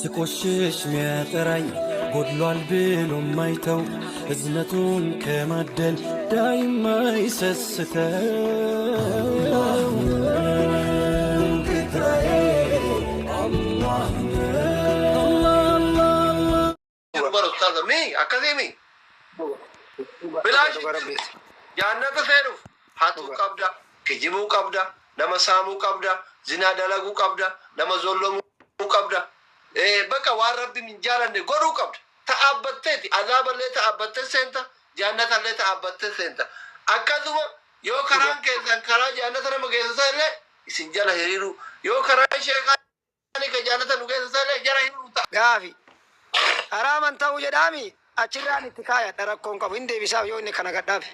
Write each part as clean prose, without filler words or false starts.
ስቆሽሽ ሚያጠራኝ ጎድሏል ብሎ ማይተው እዝነቱን ከማደል ዳይማ ይሰስተው አላህ አላህ Bara ustaaza mi akkasii mi bilaash jaannata seenuuf hatuu qabda, kijibuu qabda, nama saamuu qabda, zinaa dalaguu qabda, nama zollomuu qabda, bakka waan rabbi hin jaalanne godhuu qabda. Ta'aabbatteeti azaaballee ta'aabbattee seenta, jaannatallee ta'aabbattee seenta. Akkasuma yoo karaan keessan karaa jaannata nama geessisan illee isin jala hiriiru, yoo karaan sheekaa ka jaannata nu geessisan illee jala hiriiru ta'a. Gaafi. Haraaman ta'uu jedhaami achirraan itti kaayadha, rakkoon qabu hin deebisaaf yoo inni kana gadhaabe.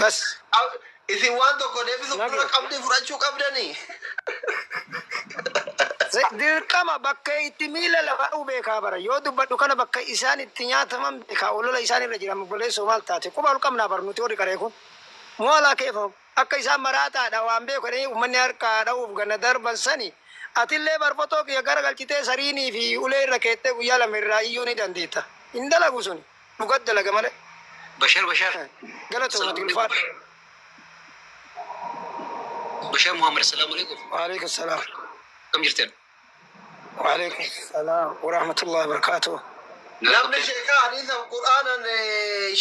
Bas. Isin waan tokko deebisuuf dura Nagee. qabdii fudhachuu qabdanii. Dirqama bakka itti miila lafa dhuu beekaa bara, yoo dubbadhu kana bakka isaan itti nyaataman beekaa, olola isaan irra jiran. Obboleessoo, maal taate? Quba ol qabnaa bar nuti warri qaree kun moolaa keefamu akka isaan maraataadha waan beeku jedhanii uummanni harkaa dha'uuf gana darban sani. Atillee barfotoo kiyya gara galchitee sariinii fi ulee irra keettee guyyaa 2 irraa iyyuu ni dandeetta. Hin dalagu suni, dhugat dalaga malee. Bashar, Bashar. Galatoomati, ulfaadha. Bashar Muhammad, assalamu alaikum. Waalaikum salaam. Kam jirtan? Waalaikum salaam warahmatullahi wabarakatuh. Namni sheekaa hadiisa qur'aanan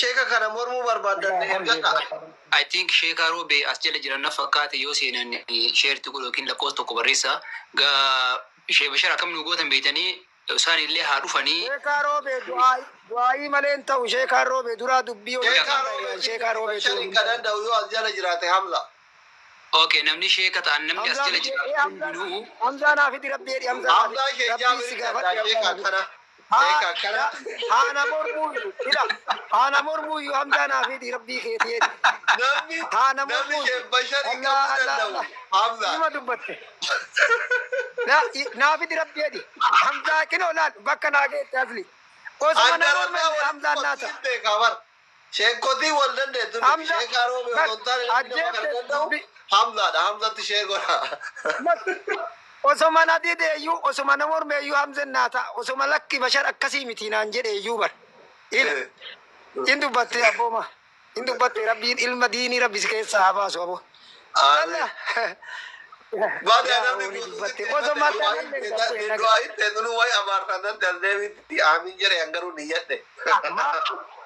sheeka kana mormuu barbaadan ergadha. I think sheekaa Roobee as jala jiran na fakkaate. Yoo seenan share itti godhu yookiin lakkoofsa tokko barreessa. Gaa Shee Bashar, akkam nu gootan beeytanii, isaan illee haa dhufanii. Sheekaa Roobee du'aayii malee hin ta'u. Sheekaa Roobee duraa dubbii hojii Sheekaa Roobee Sheekaa Roobee. Basharin ka danda'u yoo as jala jiraate, Hamza. Okay, namni sheeka ta'an, namni as jala jiraatu hundinuu. Hamzaa naa fidi, rabbii jedhi, Hamzaa naa Hamzaa fidi. Shee Rabbii si Jaabirii gaafadhe. danda'a Hamzaa sheeka naa fidi. akkana. Sheeka akkana. Haana mormuuyyu ila haana mormuuyyu, Hamzaa naa fidi, rabbii keetii jedhi. Namni Haana namni mormuuyyu. Shee Basharin Allah qabuu Allah danda'u Allah. Hamza. Nima dubbatte. Naa fidi, rabbii jedhi. Hamzaa kinoo laal bakka naa geette asli. Osuma na Adda mormelle Hamzaan naa ta'a. beekaa bar. Sheekotii wal dandeettu miti. Hamza Sheekaa Roobee bar osoo hin taane namni nama kana ajjeefte danda'u dubbi. Hamzaadha. Hamzatti shee godha. Osoma na dideeyyuu, osoma na mormeeyyuu Hamzan naa ta'a. Osoma lakki Bashar akkasii miti naan jedheeyyuu bar. Ila in dubbatte abbooma. In dubbatte, rabbiin ilma diinii rabbi si keessaa haa baasu aboo. Amiin. Allah. Baadiyyaa Yaa namni horii guutuu dubbatte. sitti Osoma du'aa tanallee gartee naga. du'aa itti nunu wayi abaartan natti as deebitti amiin jedhe hangaruu niyyadhe.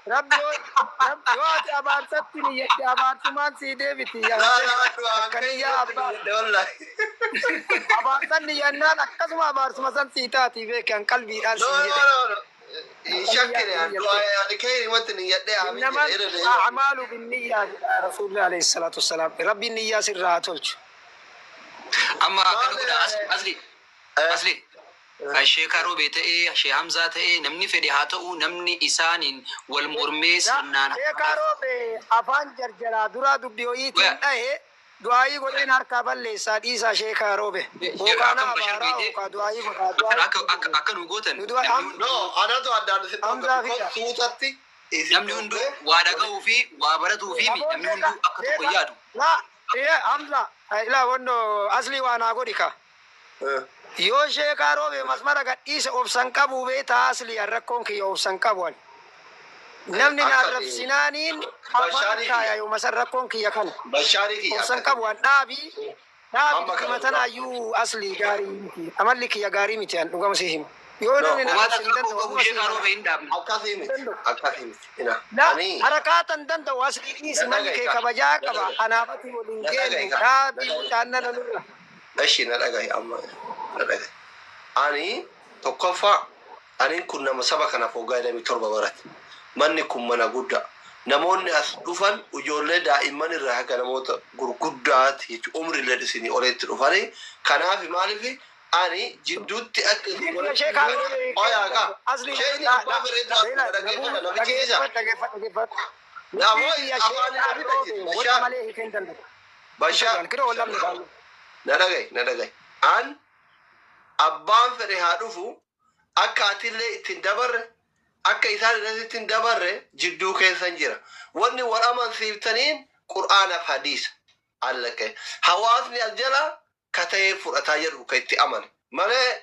Rabbi yoo ati abaarsatti niyyadhe, abaarsumaan sii deebiti. Laa laa, du'aan Akka niyyaa abbaa. niyyadhe wallahi. Abaarsan niyyannaan akkasuma abaarsuma san sii taati, beekan qalbiidhaan No siin no jedhe. no no. Shakkine du'aa ani kee himatti niyyadhe amiin إنما jedhe irra deebi. الأعمال بالنيات رسول الله عليه الصلاة والسلام. ربي النية سرها تلج. Amma akkana godha, asli asli. Sheekaa Roobee ta'ee, Shee Hamzaa ta'ee, namni fedhe haa ta'u, namni isaaniin wal mormee sirnaan. Sheekaa Roobee afaan jarjaraa duraa dubbii ho'iitiin dhahe, du'aayii godheen harkaa balleessaa dhiisaa sheekaa Roobe. Hookaa na Akkam Bashar abaaraa beeytee hookaa du'aayii godhaa du'aayii. Akka nu gootan Nu du'a namni No, anatu addaan isin Hamzaa dhooga fida. suutatti isin namni hunduu waa dhaga'uu fi waa baratuu fi Aboo namni hunduu akka tokko sheeka yaadu. La ee Hamza, ilaa wonno asli waa naa godhi ka. Yoo sheekaa Roobe masmara gadhiise obsan qabu beetaa, asli an rakkoon kiyya obsan qabu ani. Namni na Akka arrabsinaaniin afaan Bashaarii kaaya kiyya. yooma san rakkoon kiyya kana. Bashaarii kiyya Obsan akkasi. qabu an, dhaabii dhaabi Amma dubbima kana tanaayyuu asli gaarii miti. Amalli kiyya gaarii miti, an dhugama si hima. Yoo No. namni na Homaa arrabse hin takka danda'u qabu ofuma si Sheekaa hima. Roobee hin dhaabne. Akkasii miti. Danda'u. Akkasii miti. Ina. La Ani harakaatan danda'u asli dhiisi, na malli dhaga'i kee ka. kabajaa Na qaba. dhaga'i. Anaafati waliin Na dhaga'i geenyu ka. Na dhaabii dhaga'i. mucaan nana nurra. Eshi, na dhaga'i amma na dhaga'i. Ani tokkoffaa anin kun nama saba kanaaf waggaa 27 barate. Manni kun mana guddaa. Namoonni as dhufan ijoollee daa'imman irraa haga namoota gurguddaati jechuudha. Umriillee isinii olitti dhufanii. Kanaaf maaliif ani jidduutti akka isin Biyya walitti sheekaa dhufeera Roobee oyaa kaa. asli Sheekni abbaa fedheetu as dhufa, dhaggeeffadha namichi isa. dhageeffadhu, dhageeffadhu, dhageeffadhu. Namoo Biyya afaan sheekaa inni Roobee wal Bashaar malee hiikee hin danda'u. Bashaar Kiroo wal lamni baay'ee. Na dhaga'i, na dhaga'i. An abbaan fedhe haa dhufu, akka atillee ittiin dabarre, akka isaan irratti ittiin dabarre jidduu keessan jira. Wanni wal amansiiftaniin qur'aanaaf hadiisa. Allaqee. Hawaasni as jala ka ta'ee fudhataa jedhu ka itti amane. Malee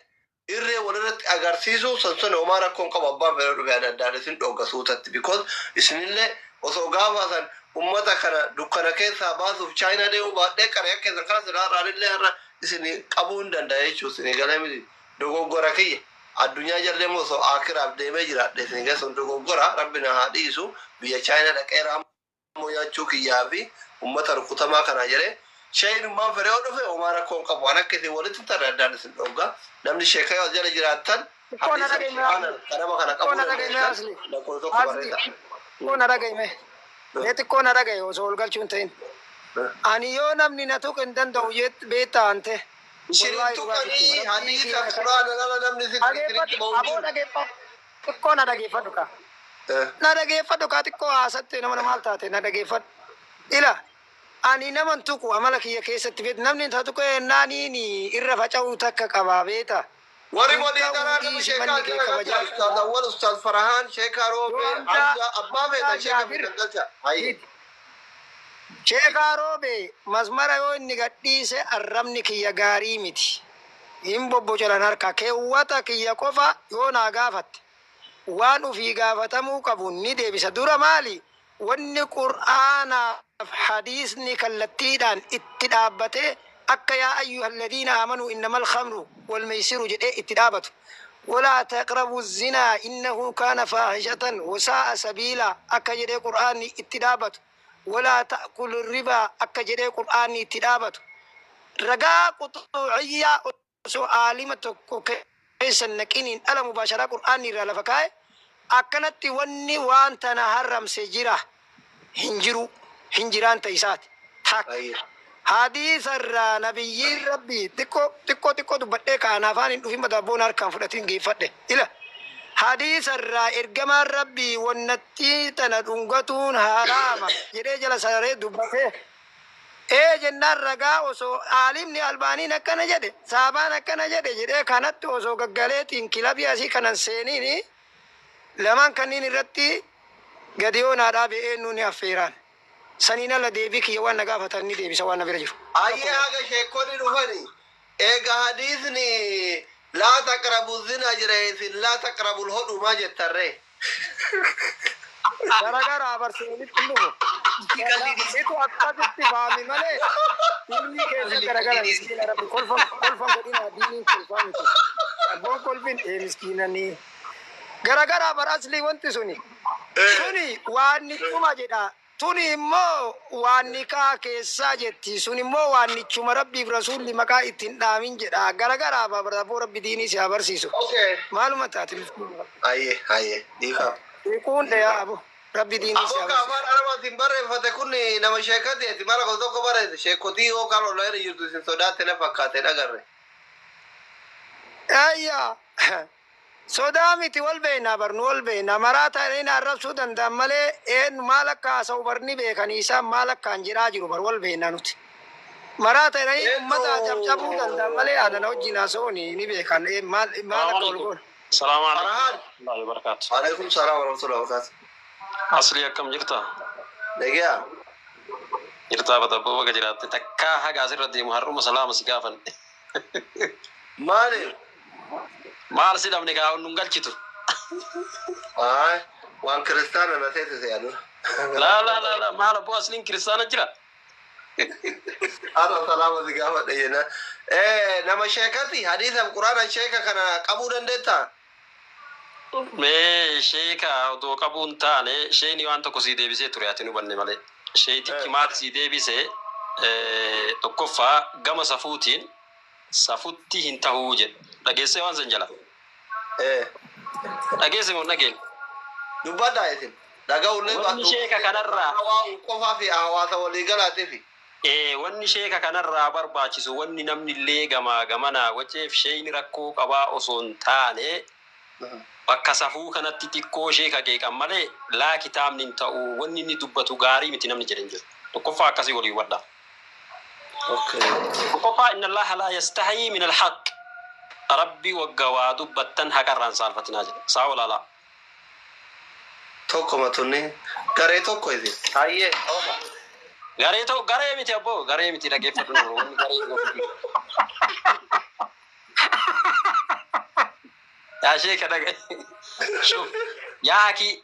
walirratti agarsiisuu san sun homaa rakkoon qabu. Abbaan fedhe dhufe adda addaan isin dhogga suutatti, because isinillee osoo gaafa san ummata kana dukkana keessaa baasuuf Chaayinaa deemuu baadhee qaree keessan kana silaa irraalillee har'a isin qabuu hin danda'a jechuun isin galee miti. Dogoggora kiyya addunyaa jallee immoo osoo akiraaf deemee jiraadhe isin keessan dogoggora rabbi na haa dhiisu. Biyya Chaayinaa dhaqee raammoo nyaachuu kiyyaa fi ummata rukutamaa kana jedhee sheeyinummaan fedhe yoo dhufe homaa rakkoon qabu. Waan akka isin walitti tarree addaan isin dhogga. Namni sheekaa yoo as jala jiraattan Xiqqoo na hadiisa dhageenye. quraana kanama kana Xiqqoo qabuu na dhageenye dandeessan asli. lakkoofsa tokko Asli. barreessa. Xiqqoo na dhageenye. Mee xiqqoo na dhagaye osoo ol galchuu hin ta'in. Ani yoo namni na tuqe hin danda'u beektaa ante. Isinin Wallaahi dhugaa tuqanii jechuudha. Rabbii hadiisa kiyya quraana lala namni isinitti dhageeffadhu. bahu hin Aboo jiru. dhageeffadhu. Xiqqoo na dhageeffadhu kaa. Na dhageeffadhu kaa, xiqqoo haasatte nama maal taate na dhageeffadhu. Ila ani naman tuqu amala kiyya keessatti beektu namni na tuqe naaniin irra faca'uu takka qabaa beeta. Warri Hin walii ta'uu garaa nama dhiisi sheekaa manni kee jala galcha. kabajaa. Ustaaz Awwal, Ustaaz Farahaan, sheekaa Yoo Roobee, Hamzaa Hamzaa, abbaa Hamzaa feetan sheeka Jaabir feetan galcha. Hayyee. Sheekaa Roobee masmara yoo inni gadhiise arrabni kiyya gaarii miti. Hin bobbocolan harka keewwata kiyya qofa yoo naa gaafatte. Waan ufii gaafatamuu qabu ni deebisa. Dura maali? Wanni qur'aanaaf hadiisni kallattiidhaan itti dhaabbatee akka yaa ayyuha alladhiina aamanuu innamal khamru wal meeysiru jedhee itti dhaabatu. Walaa taqrabu zinaa innahu kaana faahishatan wasaa'a sabiila akka jedhee qur'aanni itti dhaabatu. Walaa ta'kulu ribaa akka jedhee qur'aanni itti dhaabatu. Ragaa quxuuciyyaa osoo aalima tokko keessa hin naqiniin dhala mubaasharaa qur'aanni irraa lafa kaa'e akkanatti wanni waan tana haramse jira hin jiru hin jiraan ta'e isaati. Takka. Hayyee. Hadiisa irraa nabiyyiin rabbii xiqqoo xiqqoo xiqqoo dubbadhee kaan afaan hin dhufin badabboon harkaan fudhatiin geeffadhe. Ila hadiisa irraa ergamaan rabbii wannattii tana dhungatuun haraama jedhee jala sararee dubbatee. Ee jennaan ragaa osoo aalimni albaaniin akkana jedhe saabaan akkana jedhe jedhee kanatti osoo gaggaleetiin kilabii asii kanan seeniini lamaan kanneen irratti gadi yoo naa dhaabe eenyu ni affeeraan. Saniin ala deebii kiyya waan na gaafatan ni deebisa waan na bira jiru. Hayyee, haga sheekonni dhufani. Eega hadiisni laa taqrabu zinaa jira, isin laa taqrabul hodhumaa jettarree. Garagaraa barsiisanitti hin dhufu. Itu akkasitti faami malee ilmi keessa garagara miskiina rabbi kolfa kolfa godhina diiniin kolfaa miti. Abboon kolfin ee miskiinanii. Garagaraa bar aslii wanti suni. Suni waan nichuma jedha. Tuni immoo waan nikaa keessaa jetti. Sun immoo waan nichuma rabbiif rasuulli maqaa ittiin dhaamin jedha. Garagaraa bar abboo rabbi diinii si haa barsiisu. Okay. Maaluma taate miskiina. Hayyee, hayyee, dhiifama. Hiikuun dheeyaa abo. Rabbi diinii si Aboo haa barsiisu. afaan arabaatiin barreeffate kun nama sheekateeti mara gosa tokko barreesse sheekotii yoo kan ollaayira jirtu isin sodaatte na fakkaate dhagarre. Ayya. Sodaa miti, wal beeknaa barnu wal beeknaa maraa ta'anii na arrabsuu danda'an malee een maal akka haasa'u barni beekanii isaan maal akka an jedhaa jiru bar wal beeknaa nuti. Maraa ta'anii uummata cabcabuu danda'an malee ana wajjin haasa'uun ni beekan een maal maal akka wal goon. السلام عليكم Farhaan. ورحمة الله وبركاته. Alaikum salaam warahmatullahi wabarakatuh. Asli, akkam jirta? Nagaa. Jirtaa batabboo baga jiraatte. Takkaa haga asirra deemu har'uma salaama si gaafanne. Maali? Maal si dhabne gaa nun galchitu? Ay, waan kiristaana na teessise yaadura. Laa laa laa laa, maal abboo, asliin kiristaana jira? Har'a salaama si gaafadhe jenna. Nama sheekati hadiisa quraana sheeka kana qabuu dandeettaa? Mee sheeka odoo qabuu hin taane sheeni waan tokko sii deebisee ture ati nu banne malee. Sheetichi maal sii deebise? Tokkoffaa gama safuutiin safutti hin tahuu jedhe. Dhageessee waan san jala? Dhageesse moo hin dhageenye? Dubbadhaa isin. Dhaga'ullee Wanni sheeka kanarraa qofaa fi hawaasa waliigalaatiif. Wanni sheeka kanarraa barbaachisu, wanni namni illee gamaa gamanaa waceef sheeyni rakkoo qabaa osoo hin taane bakka safuu kanatti xiqqoo sheeka qeeqan malee laa kitaabni hin ta'u, wanni inni dubbatu gaarii miti namni jedhan jiru. Tokkoffaa akkasii walii hubadhaa. Tokkoffaa, inna Allaha laa yastahii min alhaq. Rabbi wagga waa dubbattan haqarraan saalfatinaa jedha. Saa walaalaa. Tokko matunni garee tokko isin. Hayyee. Garee ta'u garee miti abboo, garee miti, dhaggeeffadhu nurra wanni garee gofu. Yaa sheeka dhaga. Shuf. Yaa akii,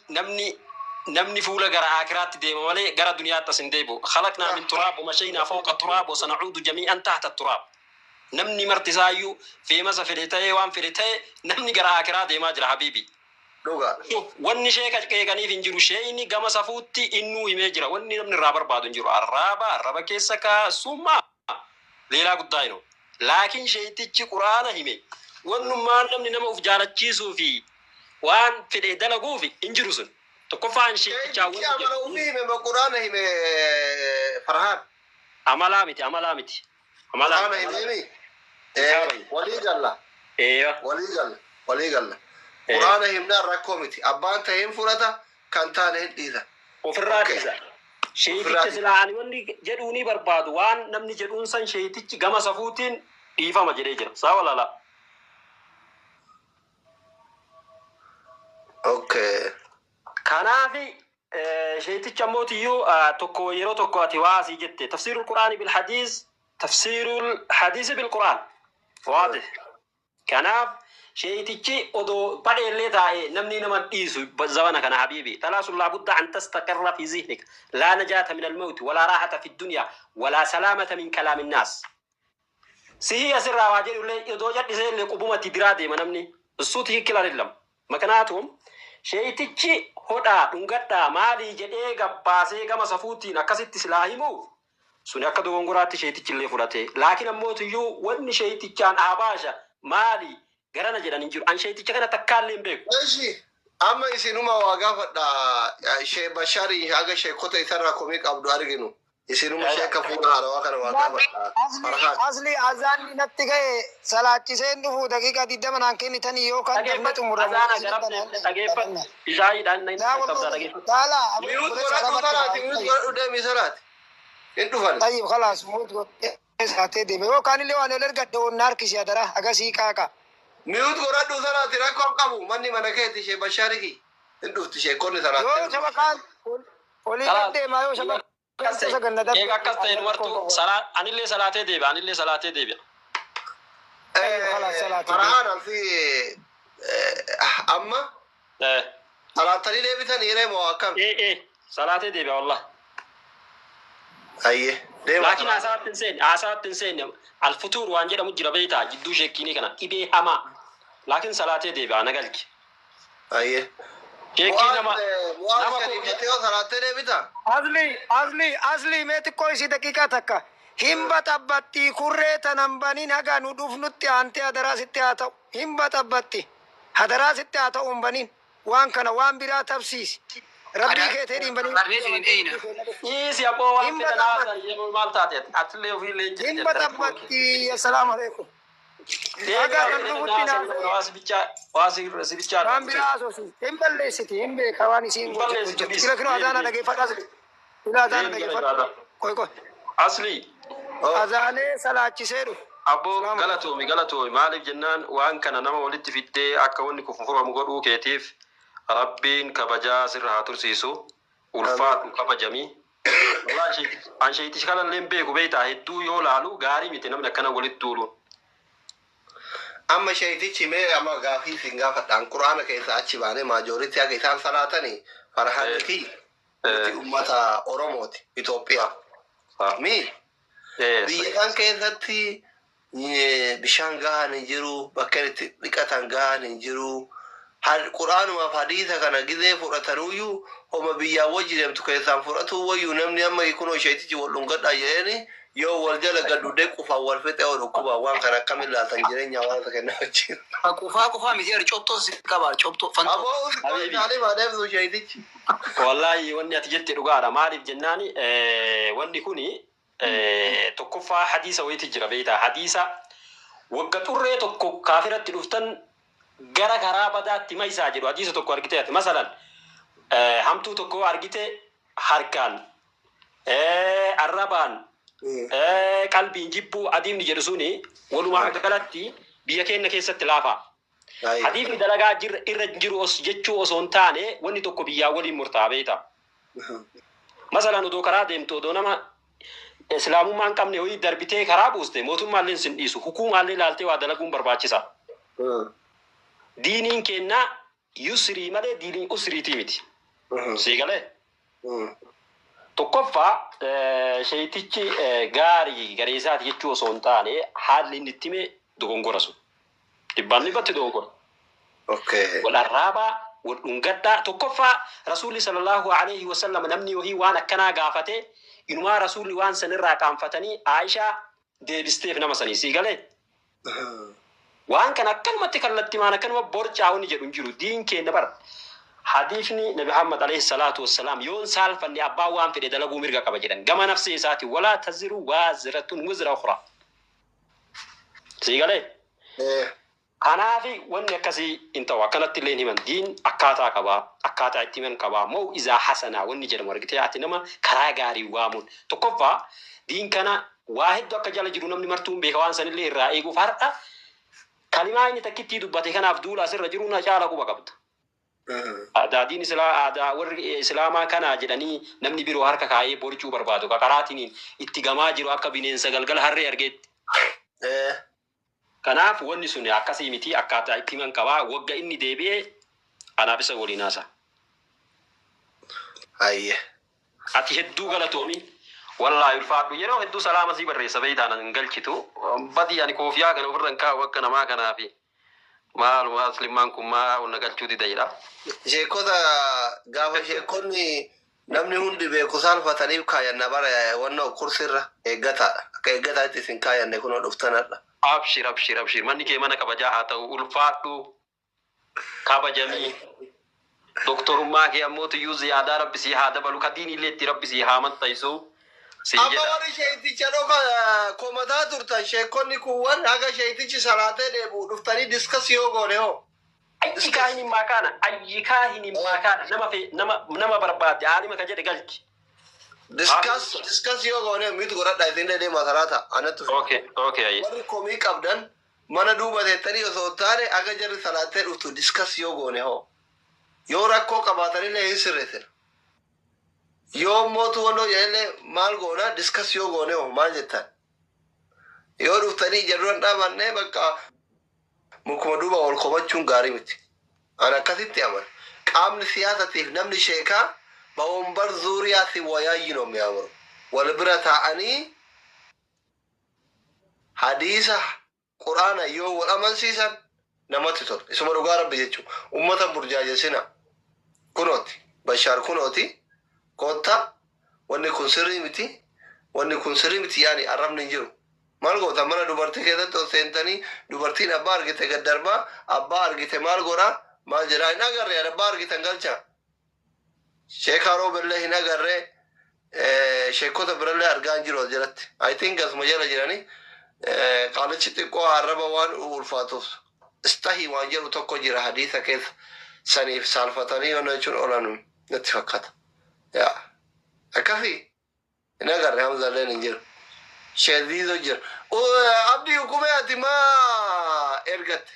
namni fuula gara akiraatti deema malee gara duniyaatti as hin deebi'u. خلقنا من تراب ومشينا فوق التراب وسنعود جميعا تحت التراب. Namni marti isaayyuu feemasa fedhe ta'ee, waan fedhe ta'e, namni gara akiraa deemaa jira, habiibi. Dhugaa. Wanni sheeka qeeqaniif hin jiru. Sheeyni gama safuutti innuu himee jira. Wanni namni irraa barbaadu hin jiru. Arraaba arraba keessa kaasummaa leelaa guddaa hinu. Laakiin sheeytichi Quraana hime. Wannummaan namni nama uf jaalachiisuu fi waan fedhe dalaguuf hin jiru sun. Tokkoffaan sheeytichaa Sheetichi amala ofii hime moo Quraana hime, Farhaan? Amalaa miti, amalaa miti. Amalaa Quraana miti. hime mi? Kitaaba. Walii galla. Eeyo. Walii galla. Walii galla. Quraana himnaan rakkoo miti. Abbaan ta'e hin fudhata, kan taane hin dhiisa. Ofirraa Okay. dhiisa. Ofirraa Sheeticha dhiisa. silaa ani wanni jedhuu ni barbaadu, waan namni jedhuun san sheetichi gama safuutiin dhiifama jedhee jira. Saa walala. Okay. Kanaafi sheeticha ammootiyyuu tokko yeroo tokko ati waa asii jette, تفسير القرآن بالحديث، تفسير الحديث بالقرآن واضح. Kanaaf sheetichi odoo badheellee taa'ee namni nama dhiisu zabana kana, habiibi. ثلاث لا بد أن تستقر في ذهنك: لا نجاة من الموت، ولا راحة في الدنيا، ولا سلامة من كلام الناس. Sihii asirraa waa jedhu illee odoo jal'isee illee qubumatti biraa deema namni. እሱ ትክክል አይደለም። ምክንያቱም sheeytichi hodhaa dhungadhaa maalii jedhee gabbaasee gama safuutiin akkasitti silaa himuuf suni akka dogongoraatti sheeytichi illee fudhate. Laakiin ammootiyyuu wanni sheeytichaan abaasha maali garana jedhan hin jiru. An sheeyticha kana takkaallee hin beeku. Eshi, amma isinuma waa gaafadha. Shee Basharii haga sheekota isarraa komii qabdu arginu. Isinuma sheeka fuula haarawaa kana waa gaafadha. Farhaan. Asli, azaanni natti ga'e, salaachiseen dhufu daqiiqaa 20 naan kennitanii yookaan dafne xumuramu. Azaana garam dhageeffadhu. Ishaayiidhaan nan qabdaa, dhageeffadhu. Taala. Mute godhadhu salaati, mute godhadhu deemi salaati. Hin dhufan. طيب خلاص, mute godhee deeme yookaan illee waan ol ergadhe onna harkisi adara agasii qaaqa. Mute godhadhu salaati, rakkoo hin qabu. Manni mana keeti, shee Basharii. Hin dhufti sheekonni Yoo salaati. shabakaan olii gad deemaa, yoo shabakaan saganna darbe. Eega akkas ta'e dubartuu anillee salaatee deebi'a, anillee salaatee deebi'a. خلاص, salaati. Farhaan alfi amma salaatanii deebitan hiree moo akkam? Ee, salaatee deebi'a wallah. Ayyee. Deema. Laakiin haasaatti hin seenne, haasaatti hin seenne. Alfutuur waan jedhamu jira beektaa, jidduu sheekkiinii kana dhibee hamaa. Laakiin salaatee deebi'a, na galchi. Ayyee. Sheekkii nama Mu'aaz nama Shariif jettee yoo salaattee deebita? Asli, asli, asli, mee xiqqoo isii daqiiqaa takka. Hin baxabbatti kurree tanan banin haga nu dhufnutti aantee hadaraa sitti haa ta'u. Hin baxabbatti. Hadaraa sitti haa ta'u, hin banin. Waan kana waan biraa tabsiisi. Rabbii keetiin hin banin. Barreessin hin dheeyina. Dhiisi abboo, waan Hin fedhan baxabbatti. haasan yeroo maal taate atillee ofiillee hin Hin baxabbatti. Assalaamu alaikum. Haga nu dhufutti naa. Waa si bichaa. Waan biraa asoosi. Hin balleessiti. Hin beeka waan isiin Hin balleessitu, goote. Kila kinoo azaana dhageeffadhu, asli. Ila azaana dhageeffadhu. Qoy qoy. Asli. Azaanee salaachisee dhufu. Abboo, galatoomi, galatoomi. Maaliif jennaan, waan kana nama walitti fiddee akka wanni kun furamu godhuu keetiif Rabbiin kabajaa sirra haa tursiisu. Ulfaadhu, kabajamii. Wallahi an sheetichi kanallee hin beeku beektaa, hedduu yoo laalu gaarii miti namni akkana walitti duuluun. Amma sheetichi, mee amma gaafii isin gaafadhaan, Quraana keessa achi baanee majority akka isaan salaatanii, Farhaan kiyya, nuti ummata Oromooti Itoophiyaa. Mi biyya kan keessatti bishaan gahaan hin jiru, bakka itti dhiqatan gahaan hin jiru. Quraanumaaf hadiisa kana gizee fudhatanuyyuu homa biyyaan wajji deemtu keessaan fudhatu wayyuu. Namni amma kunoo sheetichi wal dhungadhaa jedheeni yoo wal jala gadduudee qufaan wal fixee oo dhukkubaan, waan kana akkamiin laaltan, jireenya hawaasa kennaa wajjin? Qufaa qufaa miti, ari cobxoo si qaba, cobxoo fantoo. Aboo, isaanii maadeemsu sheetichi. Wallahi wanni ati jette dhugaadha. Maaliif jennaani, wanni kuni tokkoffaa hadiisa wayiiti jira beektaa. Hadiisa wagga xurree tokko kaafiratti dhuftan gara karaa badaatti maysaa jedhu hadiisa tokko argite ati. Masalan hamtuu tokko argite, harkaan, arrabaan, qalbiin jibbuu adiimni jedhu suni walumaa galatti biyya keenya keessatti laafaa. Hadiifni dalagaa irra jiru os jechuu osoo hin taane, wanni tokko biyyaa waliin murtaa'a beektaa. Masalan odoo karaa deemtu, odoo nama islaamummaa hin qabne wayii darbitee karaa buuste, mootummaallee sin dhiisu, hukuumaallee ilaaltee waa dalaguun barbaachisa. Diiniin keenna yusrii malee diiniin usriitii miti. Sii galee? Tokkoffaa, sheeytichi gaarii garee isaati jechuu osoo hin taane, haalli inni itti hime dogongora sun. Dhibbaan dhibbatti dogongora. Wal arraabaa, wal dhungadhaa. Tokkoffaa, Rasuulli sallallahu alaihi wasallam namni wahii waan akkanaa gaafate, inumaa Rasuulli waan sanirraa qaanfatanii Aayishaa deebisteef nama sanii. Sii galee? Waan kana akkanumatti kallattimaan akkanuma borcaa wanni jedhu hin jiru. Diin keenya bara. Hadiifni Nabi Muhammad alayhi salaatu wassalaam, yoon saalfanne abbaan waan fedhe dalaguu mirga qaba jedhan. Gama nafsee isaati walaa taziru waaziratun wizra ukhraa. Sii galee? Kanaafi wanni akkasii hin ta'u. Akkanatti illee hin himan. Diin akkaataa qabaa. Akkaataa itti himan qabaa. Maw'izaa hasanaa wanni jedhamu argitee, ati nama karaa gaarii waamuun. Tokkoffaa, diin kana waa hedduu akka jala jiru namni martuu hin beeka. Waan sanillee irraa eeguuf har'a kalimaa inni takkittii dubbate kanaaf duula asirra jiru na caala quba qabda. Aadaa diin islaa, aadaa warri islaamaa kanaa jedhanii namni biroo harka kaayee borcuu barbaadu qaqaraatiniin itti gamaa jiru akka bineensa galgala harree argeetti. Kanaaf wanni sun akkasii miti, akkaataa itti himan qabaa. Wagga inni deebi'ee anaaf isa waliin haasa. Hayye. Ati hedduu galatoomi. Wallaahi ulfaadhu, yeroo hedduu salaama sii barreessa beeytaan hin galchitu. Badii ani koofiyaa kana ofirra hin kaa'u akka namaa kanaafi. Maaluma aslimmaan kun maa onna galchuu dida jedha. Sheekota gaafa sheekonni namni hundi beeku saalfataniif kaayanna bara wanna kursirra eeggataadha. Akka eeggataatti isin kaayanne kunoo dhuftanadha. Abshir, abshir, abshir, manni kee mana kabajaa haa ta'u. Ulfaadhu, kabajamii. Doktorummaa kee ammoo tuyyuu ziyaadaa rabbi sii haa dabalu, ka diin illee itti rabbi sii haa maxxansu sii Amma jedha. warri sheekticha dhoka komataa turtan, sheekonni kuuwwan haga sheektichi salaatee deebi'u dhuftanii discuss yoo goone hoo? Ayyikaa hin himmaa kaana, ayyikaa hin himmaa kaana, nama fe nama nama barbaadde aalima ka jedhe galchi. Discuss yoo goone, mute godhadha, isin deemaa salaata anattu fida. Okay, ayyi. Warri komii qabdan mana duuba teettanii osoo hin taane haga jarri salaatee dhuftu discuss yoo goone hoo? Yoo rakkoo qabaatanillee hin sirreessina. Yoo mootu wannoo jedhanillee maal goona? Discuss yoo goone hoo, maal jettan? Yoo dhuftanii ija duran dhaabanne, bakka mukuma duuba wal komachuun gaarii miti. Ani akkasitti amana. Qaamni siyaasatiif namni sheekaa በወንበር ዙሪያ ሲወያይ ነው የሚያምረው። Wal bira taa'anii hadiisa quraana yoo wal amansiisan namatti tola. Isuma dhugaa rabbi jechuudha. Ummata burjaajessina. Kunooti. Bashaar kunooti. Kotta, wanni kun sirrii miti. Wanni kun sirrii miti, yaani arrabni hin jiru. Maal goota? Mana dubartii keessatti ol seentanii dubartiin abbaa argite gad darbaa, abbaa argite maal godhaa, maal jedhaa, hin agarre, abbaa argitan galcha. Sheekaa Roobellee hin agarree, sheekota birallee argaa hin jiru as jalatti. I think asuma jala jiranii qaalichi xiqqoo arraba waan ulfaatuuf istahii waan jedhu tokko jira hadiisa keessa, saniif saalfatanii yoo jechuun oolan natti fakkaata. Yaa akkasii hin agarre, Hamzalleen hin jiru. Sheeziizo jira. Abdii hukumee, ati maa ergatte?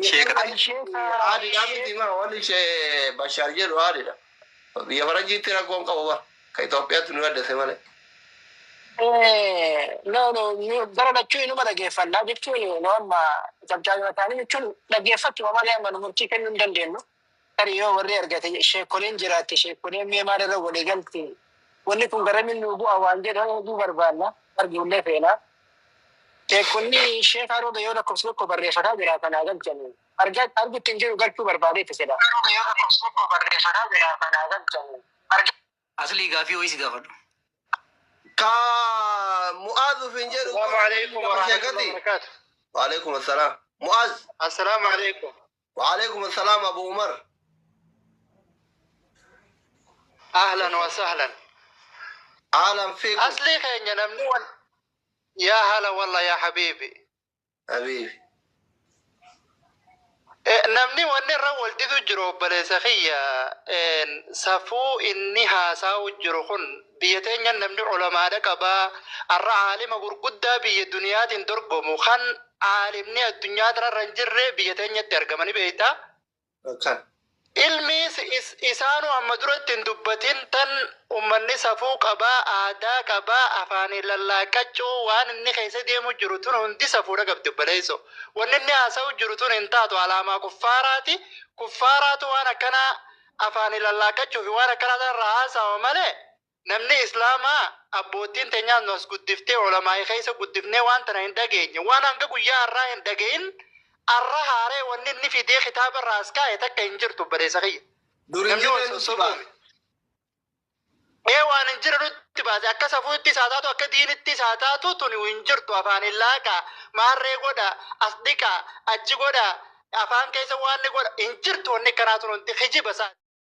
Sheeka Haadidha miti maa wanni ishee Bashaar jedhu haadidha. Biyya faranjiitti rakkoon qabu bara. Ka Itoophiyaatti nu addase malee. No, gara lachuu inuma dhageeffannaa jechuun nu amma cabcaabima ta'anii jechuun dhaggeeffachuma malee amma nu murtii kennuu hin dandeenyu. Tarii yoo warri argate sheekoleen jiraatte, sheekoleen mee maalirra walii galti, wanni kun garamiin nu bu'a waan jedhan oduu barbaanna, arguullee feena. Sheekonni sheekaa rooba yoo lakkoofsa tokko barreeffataa jira kanaa galchanii. Argaa argutti hin jiru, galchuu barbaadeetti sedha. Yoo lakkoofsa tokko barreeffataa jira kanaa galchanii. Aslii, gaafii wayii si gaafadhu. Ka Mu'aaz ufin jedhu. السلام عليكم ورحمة الله Sheekati. وبركاته. وعليكم السلام. Mu'aaz. السلام عليكم. وعليكم السلام أبو عمر. أهلا وسهلا. أهلا فيكم. أصلي خينيا نمني يا هلا والله يا حبيبي. حبيبي. إيه، namni wanni irra wal didu jiru, obboleessa kiyya, safuu inni haasaa'u jiru kun, biyya teenya namni culamaadha qabaa, har'a aalima gurguddaa biyya duniyaatiin dorgomu kan aalimni addunyaa tanarra hin jirre biyya teenyatti argamani beektaa. Kan. Ilmi isaanu amma duratti hin dubbatin tan ummanni safuu qabaa, aadaa qabaa, afaaniin lallaaqachuu waan inni keessa deemu jiru tun hundi safuudha qabdi obboleesso. Wanni inni haasa'u jiru tun hin taatu alaamaa kuffaaraati. Kuffaaraatu waan akkanaa afaaniin lallaaqachuu fi waan akkanaa tanarraa haasawa malee namni islaamaa abbootiin teenyaas nu as guddiftee olamaa'ii keessa guddifnee waan tana hin dhageenye. Waan hanga guyyaa har'aa hin dhagahin arra haaree wanni inni fidee kitaaba irraa as kaa'e takka hin jirtu obboleessa kiyya. Dur hin Namni wal jirre nutti sossobuun. baase. Ee waan hin jirre nutti baase akka safuutti isaa taatu akka diinitti isaa taatu tuni hin jirtu afaan hin laaqaa maarree godha as dhiqaa achi godha afaan keessa waan ni godha hin jirtu wanni akkanaa tun hundi kijiba isaati.